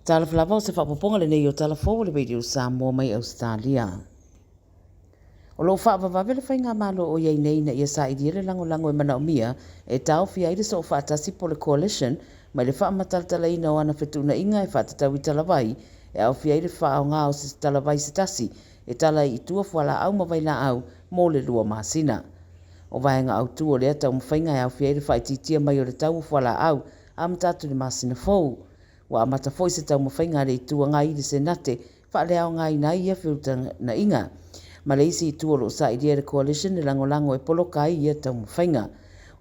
Talofa lava o se faaopoopoga lenei o Tala Fou a le Radio Samoa mai Ausetalia. O lo o faavavave le faigamalo o i ai nei ina ia sailia le lagolago e manaomia e taofia ai le soofaatasi po o le coalition mai le faamatalatalaina o ana fetuunaiga e faatatau i talavai e aofia ai le faaaoga o se talavai se tasi e tala ai i tua fualaau ma vailaau mo le 2 masina. O vaega autu o lea taumafaiga e aofia ai le faaitiitia mai o le tau o fualaau amata atu i le masina fou. Ua amata foi se taumafaiga a le Itu Agai i le Senate faaleaogaina ai ia feutagaiga. Ma le isi itu o lo o sailia e le Coalition le lagolago e poloka ai ia taumafaiga.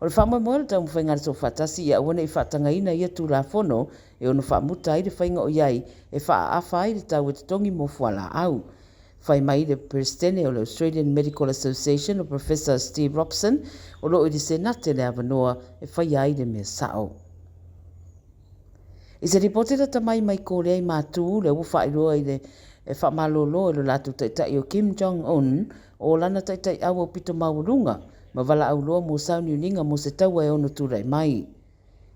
O le faamoemoe o le taumafaiga a le Soofaatasi ia aua ne i faatagaina ia Tulafono e ono faamuta ai le faiga o i ai e faaafa ai le tau e totogi mo fualaau. Fai mai le Peresetene o le Australian Medical Association o Professor Steve Robson, o lo o i le Senate le avanoa e faia ai le mea sao. I se lipoti lata mai mai Kōrea i Mātū, lea ua faailoa i le e faamalolo e lo latou taitai o Kim Jong Un o lana taitai auaupito maualuga ma valaau loa mo sauniuniga mo se taua e ono tulai mai.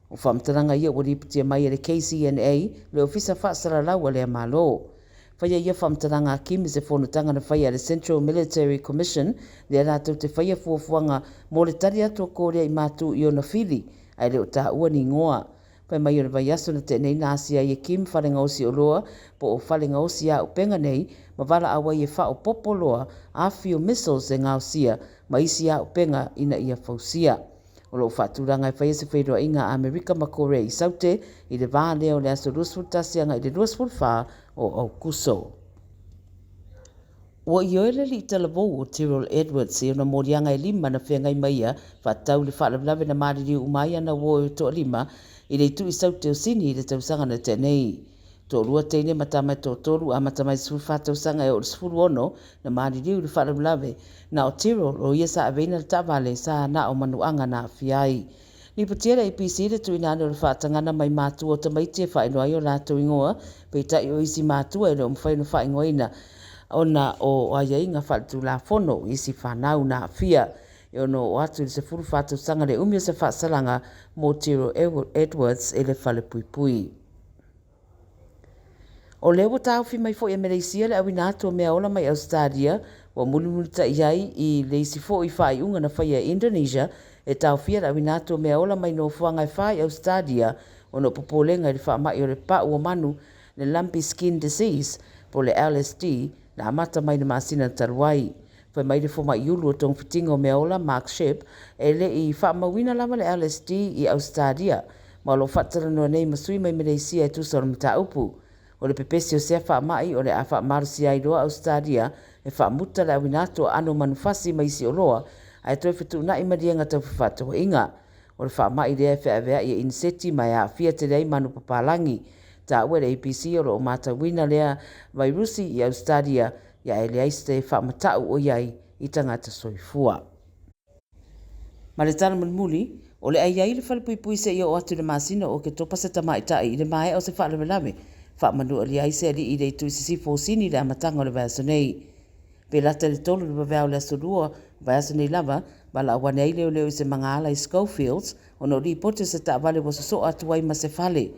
O faamatalaga ia ua lipotia mai e le KCNA, le ofisa faasalalau a lea Malo. Faia ia faamatalaga a Kim i se fonotaga na faia e le Central Military Commission, lea latou te faia fuafuaga mo le tali atu a Kōrea i Mātū i ona fili, ae le o taua ni igoa. Fai mai o le vaiaso na tea nei na asia ai e Kim fale gaosi oloa po o fale gaosi auupega nei ma valaau ai e faaopoopo loa afifio missiles e gaosia ma isi auupega ina ia fausia. O lo o faatulaga e faia se feiloaiga a Amerika ma Korea i Saute i le va lea o le aso 21 agai i le 24 o Aokuso. Ua ioe le alii talavou o Tyrell Edwards i ona moliaga e 5 na feagai ma ia faatatau i le faalavelave na maliliu uma ai ana uo e toalima i le itu i Saute o Sini i le tausaga na tea nei. Toalua teine ma tama e toatolu amata mai le 14 tausaga e oo i le 16 na maliliu i le faalavelave. Na o Tyrell o ia sa aveina le taavale sa na o manuaga na aafia ai. Lipotia le ABC le tuuina ane o le faatagana mai matua o tamaiti e faailoa ai o latou igoa, peitai o isi matua e le o mafai ona faaigoaina ona o aiaiga faaletulafono i isi fanau na aafia. E ono oo atu i le 14 tausaga le umi o se faasalaga mo Tyrell Edwards i le falepuipui. O lea ua taofi mai foi e Meleisia le auina atu o meaola mai Ausetalia, ua mulimulitai ai i le isi foi faaiuga na faia e Indonesia e taofia le auina atu o meaola mai nofoaga e fa i Ausetalia ona o popolega i le faamai o le pau o manu, le Lumpy Skin Disease, po o le LSD, na amata mai le masina talu ai. Fai mai le fomai ulu o togafitiga o meaola, Mark Shep, e le i faamauina lava le LSD i Ausetalia, ma o lo o faatalanoa nei ma sui mai Meleisia e tusa o le mataupu. O le pepesi o sea faamai o le a faamalosia ai loa Ausetalia e faamuta le auina atu o aano manufasi ma isi oloa ae toe fetuunai maliega tau fefaatauaiga. O le faamai lea e feaveai e iniseti ma e aafia tele ai manu papalagi. Taua e le ABC o lo o matauina lea vairusi i Ausetalia ia e leai se faamatau o i ai i tagata soifua. Ma le tala mulimuli, o le a i ai le falepuipui seia oo atu i le masina o Oketopa se tamaitai i le maea o se faalavelave faamanualia ai se alii i le itu i sisifo o Sini i le amataga o le vaiaso nei. Pe lata i le 3 i le vaveao o le aso Lua o vaiaso nei lava, valaau ane ai leoleo i se magaala i Schofields ona o lipoti o se taavale ua sosoa atu ai ma se fale.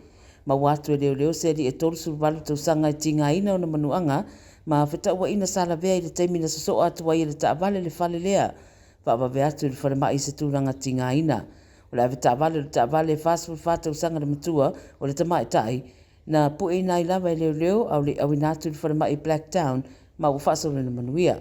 Maua atu e leoleo se alii e 38 tausaga e tigaina ona manuaga ma fetauaiga sa lavea i le taimi na sosoa atu ai e le taavale le fale lea. Faavave atu i le falemai i se tulaga tigaina. O le avetaavale o le taavale e 44 tausaga le matua o le tamaitai na pueina ai lava e leoleo a o le i auina atu i le falemai i Blacktown ma ua faasoloina manuia.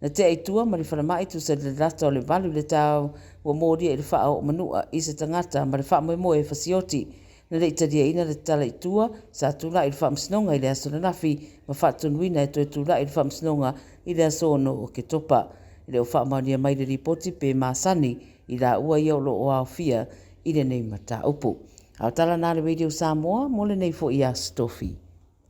Na tea i tua ma le falemai tusa i le lalata o le 8 i le taeao ua molia i le faaoo manua i se tagata ma le faamoemoe e fasioti. Na le i taliaina le tatala i tua, sa tulai i le faamasinoga i le aso ananafi ma faatonuina e toe tulai i le faamasinoga i le aso 6 o Oketopa. E le o faamaonia mai le lipoti pe masani i laua ia o lo o aofia i lenei mataupu. A o tala na a le Radio Samoa mo lenei foi aso Tofi.